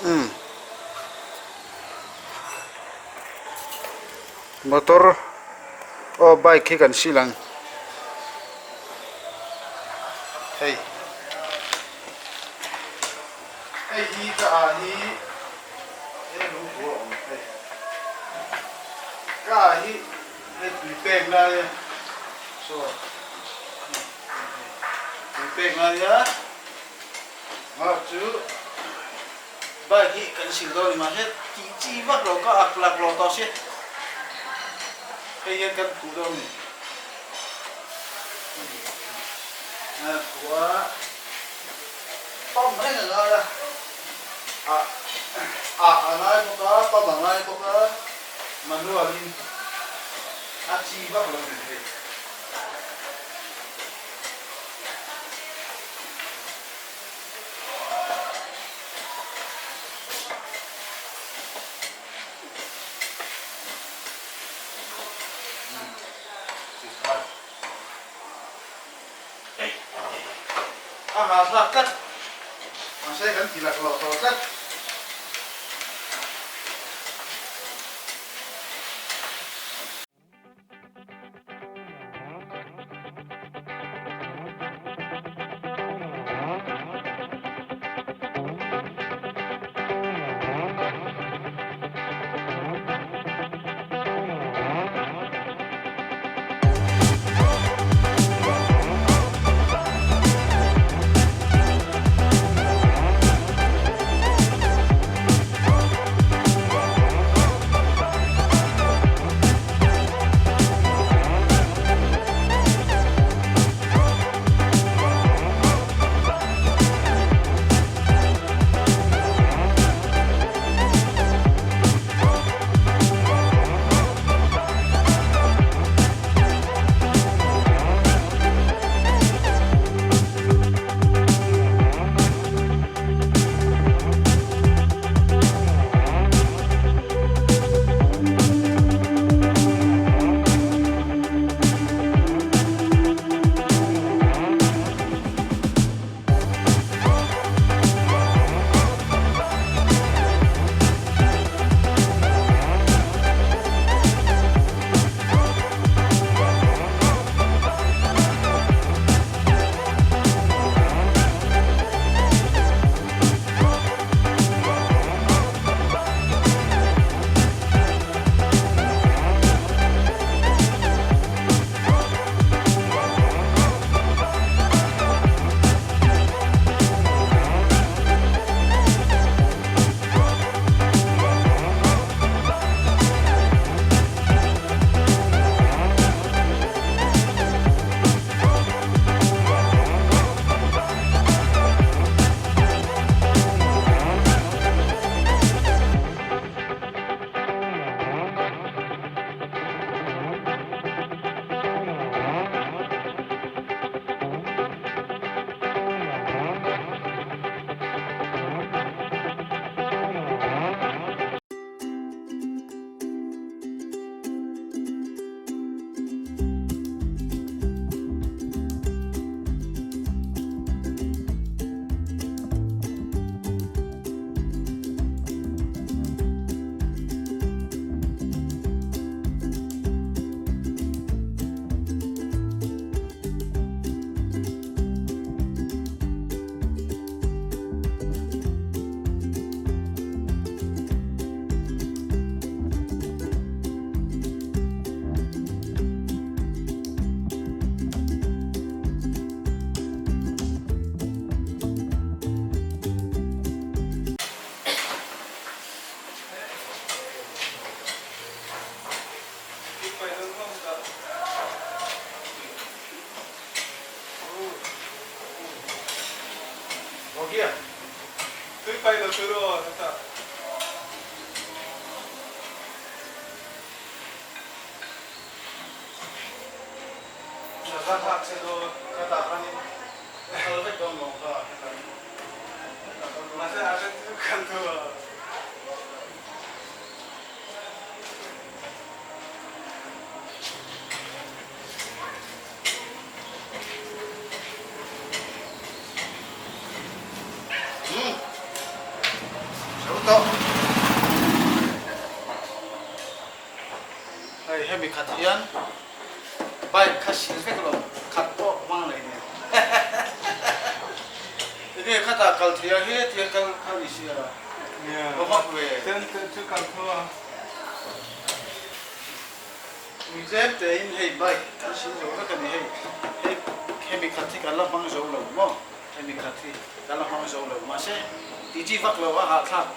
Umm motor aw bike hi kan sil ang hei hei hi ka ah hi he lungpur a awm hei ka ah hi hei tui pek lai a saw tui pek lai a. Nghak chu bike hi kan sil dawn ni mahse tih chi vak lo ka ak lak lo tawh si hei hian kan khuh dawn ni a khuh a pump reng a ngai a ah ah a ngai bawk a pump a ngai bawk a manual in a chi vak lo ni hei. A hahthlak tlat mahse kan ti laklawh tawh tlat. khat hian bike kha sil vek lo khat pawh hmang leh nen enge khatah kal thei a he tia kal kha ni sia va mak ve. Tui tlem tein hei bike kan sil zo vek a ni hei hei hemi khat hi kan la hmang zo lo maw hemi khat hi kan la hmang zo lo mahse tih chi vak lo a hahthlak.